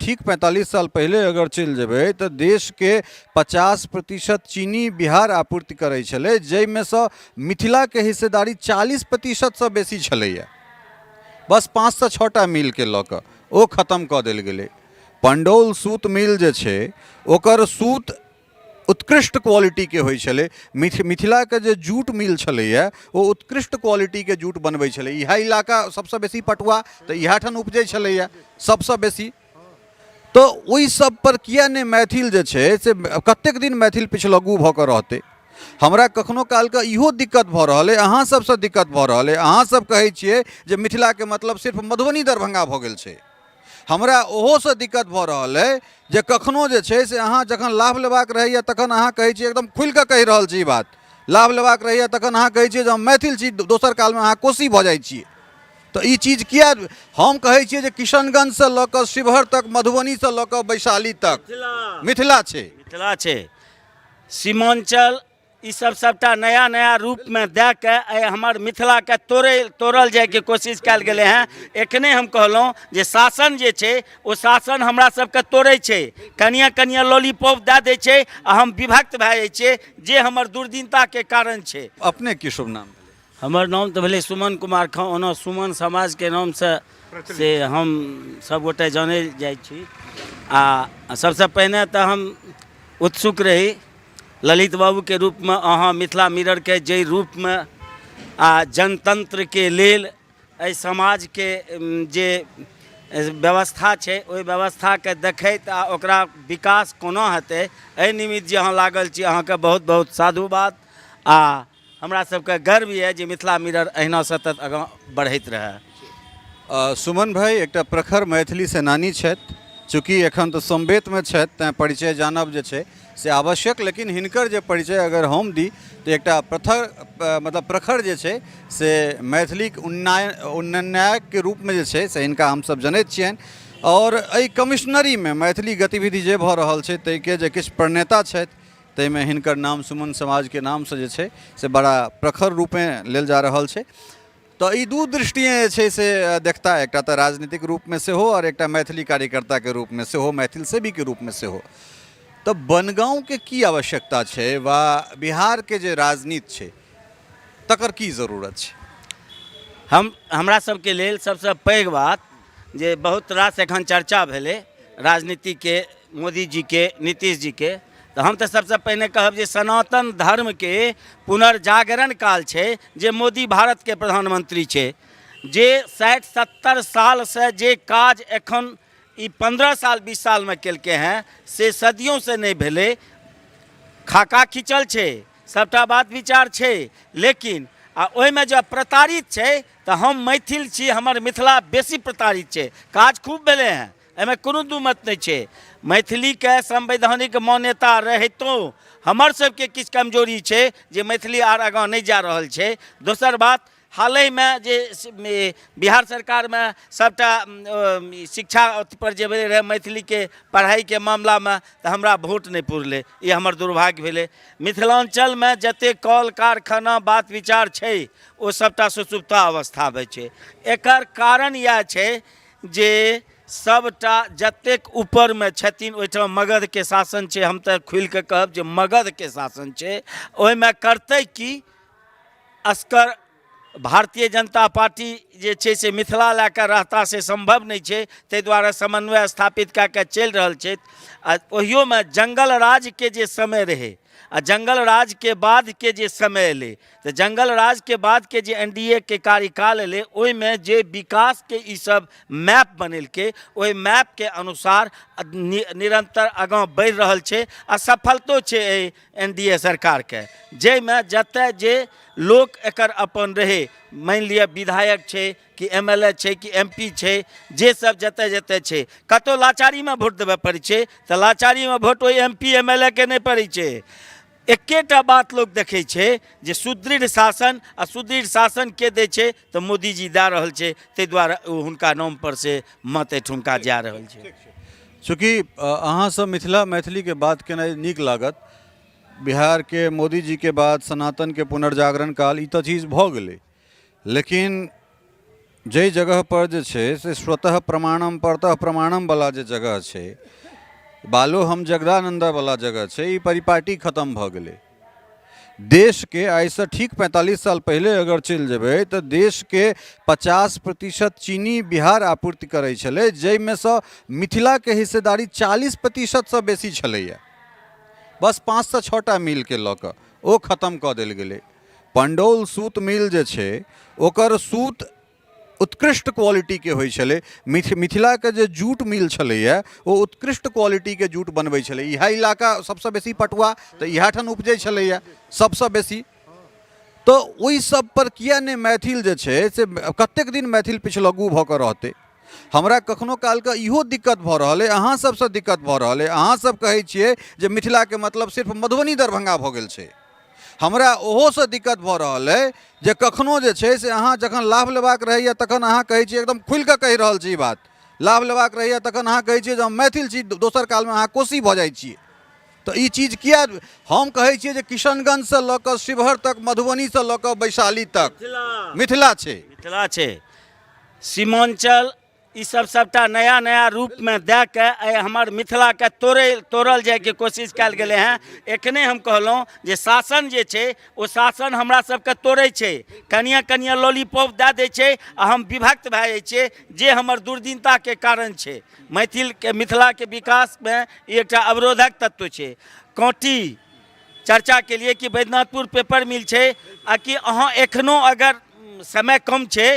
ठीक 45 साल पहिले अगर चलि जेबै तऽ देशके 50% चीनी बिहार आपूर्ति करै छलै, जाहिमे सँ मिथिलाके हिस्सेदारी 40%सँ बेसी छलैए। बस 5सँ 6टा मिलके लऽ कऽ ओ खतम कऽ देल गेलै। पंडौल सूत मिल जे छै ओकर सूत उत्कृष्ट क्वालिटीके होइ छलै। मिथिलाके जे जूट मिल छलैए ओ उत्कृष्ट क्वालिटीके जूट बनबै छलै। इएह इलाका सबसँ बेसी पटुआ तऽ इएह ठाम उपजै छलैए सबसँ बेसी। तऽ ओहि सब पर किए नहि मैथिल जे छै से कतेक दिन मैथिल पिछलग्गू भऽ कऽ रहतै? हमरा कखनो कालके इहो दिक्कत भऽ रहल अइ, अहाँ सबसँ दिक्कत भऽ रहल अइ। अहाँ सब कहै छियै जे मिथिलाके मतलब सिर्फ मधुबनी दरभंगा भऽ गेल छै। हमरा ओहोसँ दिक्कत भऽ रहल अइ जे कखनो जे छै से अहाँ जखन लाभ लेबाक रहैए तखन अहाँ कहै छियै, एकदम खुलि कऽ कहि रहल छी ई बात, लाभ लेबाक रहैए तखन अहाँ कहै छियै जे हम मैथिल छी, दोसर कालमे अहाँ कोसी भऽ जाइ छियै। तऽ ई चीज किया? हम कहै छियै जे किशनगंजसँ लऽ कऽ शिवहर तक, मधुबनीसँ लऽ कऽ वैशाली तक मिथिला छै। मिथिला छै, सीमांचल, ई सब सबटा नया नया रूपमे दए कऽ एहि हमर मिथिलाके तोड़ल जाइके कोशिश कयल गेलै हँ। एखने हम कहलहुँ जे शासन जे छै ओ शासन हमरा सबके तोड़ै छै, कनिए कनिए लॉलीपॉप दए दै छै आ हम विभक्त भए जाइ छियै, जे हमर दुर्दिनताके कारण छै। अपने की शुभ नाम? हमर नाम तऽ भेलै सुमन कुमार खाँ। ओना सुमन समाजके नामसँ से हम सभगोटे जानै जाइ छी। आ सबसँ पहिने तऽ हम उत्सुक रही ललित बाबूके रूपमे, अहाँ मिथिला मिररके जाहि रूपमे आ जनतन्त्रके लेल एहि समाजके जे व्यवस्था छै ओहि व्यवस्थाके देखैत आ ओकरा विकास कोना हेतै एहि निमित्त जे अहाँ लागल छी, अहाँके बहुत बहुत साधुवाद। आ हमरा सबके गर्व यऽ जे मिथिला मिरर अहिना सतत आगाँ बढ़ैत रहए। सुमन भाई एकटा प्रखर मैथिली सेनानी छथि। चूँकि एखन तऽ समवेतमे छथि तैँ परिचय जानब जे छै से आवश्यक, लेकिन हिनकर जे परिचय अगर हम दी तऽ एकटा प्रथर मतलब प्रखर जे छै से मैथिलीक उन्नयनके रूपमे जे छै से हिनका हमसब जनैत छियनि। आओर एहि कमिश्नरीमे मैथिली गतिविधि जे भऽ रहल छै ताहिके जे किछु प्रणेता छथि ताहिमे हिनकर नाम सुमन समाजके नामसँ जे छै से बड़ा प्रखर रूपेँ लेल जा रहल छै। तऽ ई दू दृष्टिए जे छै से देखता, एकटा तऽ राजनीतिक रूपमे सेहो आओर एकटा मैथिली कार्यकर्ताके रूपमे सेहो, मैथिल सेवीके रूपमे सेहो। तऽ बनगाँवके की आवश्यकता छै वा बिहारके जे राजनीति छै तकर की जरूरत छै? हमरा सबके लेल सबसँ पैघ बात जे बहुत रास एखन चर्चा भेलै राजनीतिके, मोदीजीके, नीतीश जीके, तऽ हम तऽ सबसँ पहिने कहब जे सनातन धर्मके पुनर्जागरण काल छै जे मोदी भारतके प्रधानमंत्री छै। जे 60-70 सालसँ जे काज एखन ई 15 साल 20 सालमे केलकै हँ से सदियोंसँ नहि भेलै। खाका खींचल छै, सबटा बात विचार छै, लेकिन आ ओहिमे जँ प्रताड़ित छै तऽ हम मैथिल छी, हमर मिथिला बेसी प्रताड़ित छै। काज खूब भेलै हँ, एहिमे कोनो दू मत नहि छै। मैथिलीके संवैधानिक मान्यता रहितो हमर सबके किछु कमजोरी छै जे मैथिली आर आगाँ नहि जा रहल छै। दोसर बात, हालहिमे जे बिहार सरकारमे सबटा शिक्षा पर जे भेलै रहै मैथिलीके पढ़ाइके मामलामे, तऽ हमरा वोट नहि पुरलै, ई हमर दुर्भाग्य भेलै। मिथिलाञ्चलमे जतेक कल कारखाना बात विचार छै ओ सबटा सुसुप्ता अवस्थामे छै। एकर कारण इएह छै जे सबटा जतेक ऊपरमे छथिन ओहिठाम मगधके शासन छै। हम तऽ खुलिके कहब जे मगधके शासन छै, ओहिमे करतै की असगर भारतीय जनता पार्टी जे छै से मिथिला लए कऽ रहता से सम्भव नहि छै, ताहि दुआरे समन्वय स्थापित कए कऽ चलि रहल छथि। आ ओहियोमे जंगल राजके जे समय रहै आ जंगल राजके बादके जे समय एलै, तऽ जंगल राजके बादके जे एन डी ए के कार्यकाल एलै ओहिमे जे विकासके ई सब मैप बनेलकै ओहि मैपके अनुसार निरन्तर आगाँ बढ़ि रहल छै आ सफलतो छै एहि एन डी ए सरकारके, जाहिमे जतय जे लोक एकर अपन रहै, मानि लिअ विधायक छै कि एम एल ए छै कि एम पी छै, जे सब जतय जतय छै, कतहु लाचारीमे वोट देबय पड़ै छै तऽ लाचारीमे वोट ओहि M P M L A के नहि पड़ै छै। एकेटा बात लोक देखै छै जे सुदृढ़ शासन, आ सुदृढ़ शासन के दै छै तऽ मोदीजी दए रहल छै, ताहि दुआरे ओ हुनका नामपर से मत एहिठुमका जा रहल छै। चूँकि अहाँसँ मिथिला मैथिलीके बात केनाइ नीक लागत, बिहारके मोदीजीके बाद सनातनके पुनर्जागरण काल ई तऽ चीज भऽ गेलै, लेकिन जाहि जगहपर जे छै से स्वतः प्रमाणम परतः प्रमाणमवला जे जगह छै, बालो हम जगदानन्दवला जगह छै, ई परिपाटी खतम भऽ गेलै। देशके आइसँ ठीक 45 साल पहिले अगर चलि जेबै तऽ देशके 50% चीनी बिहार आपूर्ति करै छलै, जाहिमे सँ मिथिलाके हिस्सेदारी 40%सँ बेसी छलैए। बस 5सँ 6टा मिलके लऽ कऽ ओ खतम कऽ देल गेलै। पंडौल सूत मिल जे छै ओकर सूत उत्कृष्ट क्वालिटीके होइ छलै। मिथिलाके जे जूट मिल छलैए ओ उत्कृष्ट क्वालिटीके जूट बनबै छलै। इएह इलाका सबसँ बेसी पटुआ तऽ इएह ठाम उपजै छलैए सबसँ बेसी। तऽ ओहि सब पर किए नहि मैथिल जे छै से कतेक दिन मैथिल पिछलग्गू भऽ कऽ रहतै? हमरा कखनो कालके इहो दिक्कत भऽ रहल अइ, अहाँ सबसँ दिक्कत भऽ रहल अइ। अहाँ सब कहै छियै जे मिथिलाके मतलब सिर्फ मधुबनी दरभंगा भऽ गेल छै। हमरा ओहोसँ दिक्कत भऽ रहल अइ जे कखनो जे छै से अहाँ जखन लाभ लेबाक रहैए तखन अहाँ कहै छियै, एकदम खुलिकऽ कहि रहल छी ई बात, लाभ लेबाक रहैए तखन अहाँ कहै छियै जे हम मैथिल छी, दोसर कालमे अहाँ कोसी भऽ जाइ छियै। तऽ ई चीज किया? हम कहै छियै जे किशनगंजसँ लऽ कऽ शिवहर तक, मधुबनीसँ लऽ कऽ वैशाली तक मिथिला छै। मिथिला छै, सीमांचल, ई सब सबटा नया नया रूपमे दए कऽ एहि हमर मिथिलाके तोड़ल जाइके कोशिश कयल गेलै हँ। एखने हम कहलहुँ जे शासन जे छै ओ शासन हमरा सबके तोड़ै छै, कनिए कनिए लॉलीपॉप दए दै छै आ हम विभक्त भए जाइ छियै, जे हमर दुर्दिनताके कारण छै। मैथिलके मिथिलाके विकासमे ई एकटा अवरोधक तत्व छै। काँटी चर्चा के लिए कि बैद्यनाथपुर पेपर मिल छै आ कि अहाँ एखनो अगर समय कम छै,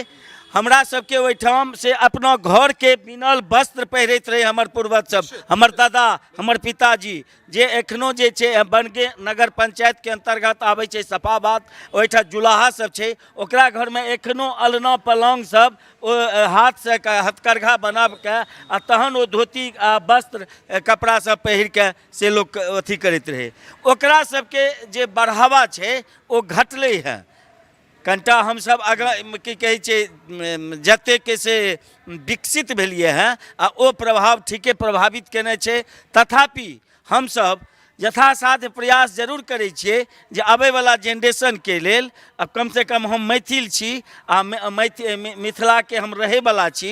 हमरा सबके ओहिठाम से अपना घरके बिनल वस्त्र पहिरैत रहै हमर पूर्वज सब, हमर दादा, हमर पिताजी, जे एखनो जे छै बनगे नगर पंचायतके अन्तर्गत आबै छै सफाबाद, ओहिठाम जुलाहा सब छै, ओकरा घरमे एखनो अलना पलङ्ग सब ओ हाथसँ हथकरघा बनाबके आ तहन ओ धोती आ वस्त्र कपड़ा सब पहिरके से लोक अथी करैत रहै। ओकरा सबके जे बढ़ावा छै ओ घटलै हँ कनिटा। हमसब आगाँ की कहै छै जतेक से विकसित भेलियै हँ आ ओ प्रभाव ठीके प्रभावित केने छै। तथापि हमसब यथासाध्य प्रयास जरूर करै छियै जे आबैवला जेनरेशनके लेल आब कमसँ कम हम मैथिल छी आ मिथिलाके हम रहैवला छी,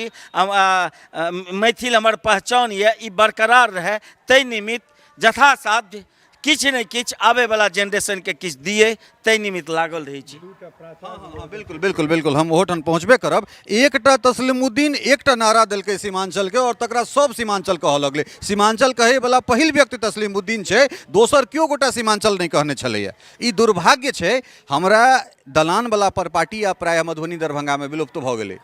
मैथिल हमर पहचान यऽ, ई बरकरार रहै ताहि निमित्त यथासाध्य किछु ने किछु आबैवला जेनरेशनके किछु दियै ताहि निमित्त लागल रहै छी। हँ, बिल्कुल बिल्कुल बिल्कुल, हम ओहोठाम पहुँचबे करब। एकटा तस्लीमुद्दीन एकटा नारा देलकै सीमांचलके आओर तकरा सब सीमांचल कहऽ लगलै। सीमांचल कहैवला पहिल व्यक्ति तस्लीमुद्दीन छै, दोसर केओ गोटा सीमांचल नहि कहने छलैए। ई दुर्भाग्य छै। हमरा दलानवला परपाटी आब प्रायः मधुबनी दरभंगामे विलुप्त भऽ गेलै।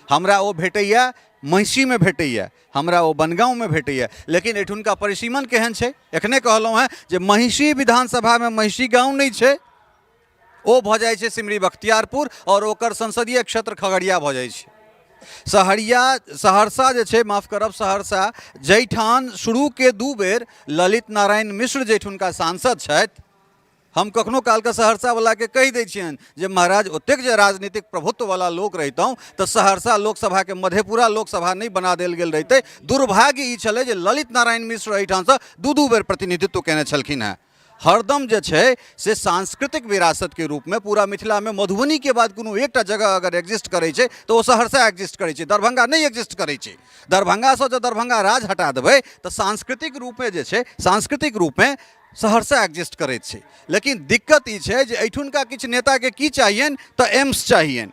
हमरा ओ भेटैए महिषीमे, भेटैए हमरा ओ बनगाँवमे भेटैए, लेकिन एहिठुनका परिसीमन केहन छै? एखने कहलहुँ हेँ जे महिषी विधानसभामे महिषी गाँव नहि छै, ओ भऽ जाइ छै सिमरी बख्तियारपुर आओर ओकर संसदीय क्षेत्र खगड़िया भऽ जाइ छै। सहरिया सहरसा जे छै, माफ करब, सहरसा जाहिठाम शुरूके 2 बेर ललित नारायण मिश्र जाहिठुनका सांसद छथि, हम कखनो कालके सहरसावलाके कहि दै छियनि जे महाराज ओतेक जे राजनीतिक प्रभुत्ववला लोक रहितहुँ तऽ सहरसा लोकसभाके मधेपुरा लोकसभा नहि बना देल गेल रहितै। दुर्भाग्य ई छलै जे ललित नारायण मिश्र एहिठामसँ 2-2 बेर प्रतिनिधित्व कयने छलखिन हेँ। हरदम जे छै से सांस्कृतिक विरासतके रूपमे पूरा मिथिलामे मधुबनीके बाद कोनो एकटा जगह अगर एग्जिस्ट करै छै तऽ ओ सहरसा एग्जिस्ट करै छै, दरभंगा नहि एग्जिस्ट करै छै। दरभंगासँ जँ दरभंगा राज हटा देबै तऽ सांस्कृतिक रूपमे जे छै, सांस्कृतिक रूपमे सहरसा एग्जिस्ट करैत छै। लेकिन दिक्कत ई छै जे एहिठुनका किछु नेताके की चाहियनि तऽ एम्स चाहियनि,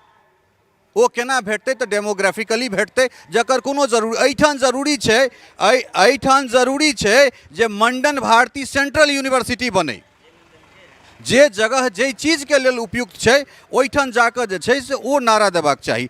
ओ केना भेटतै तऽ डेमोग्राफिकली भेटतै, जकर कोनो जरूरी एहिठाम जरूरी छै। एहिठाम जरूरी छै जे मंडन भारती सेंट्रल यूनिवर्सिटी बनै, जे जगह जाहि चीजके लेल उपयुक्त छै ओहिठाम जाकऽ जे छै से ओ नारा देबाक चाही।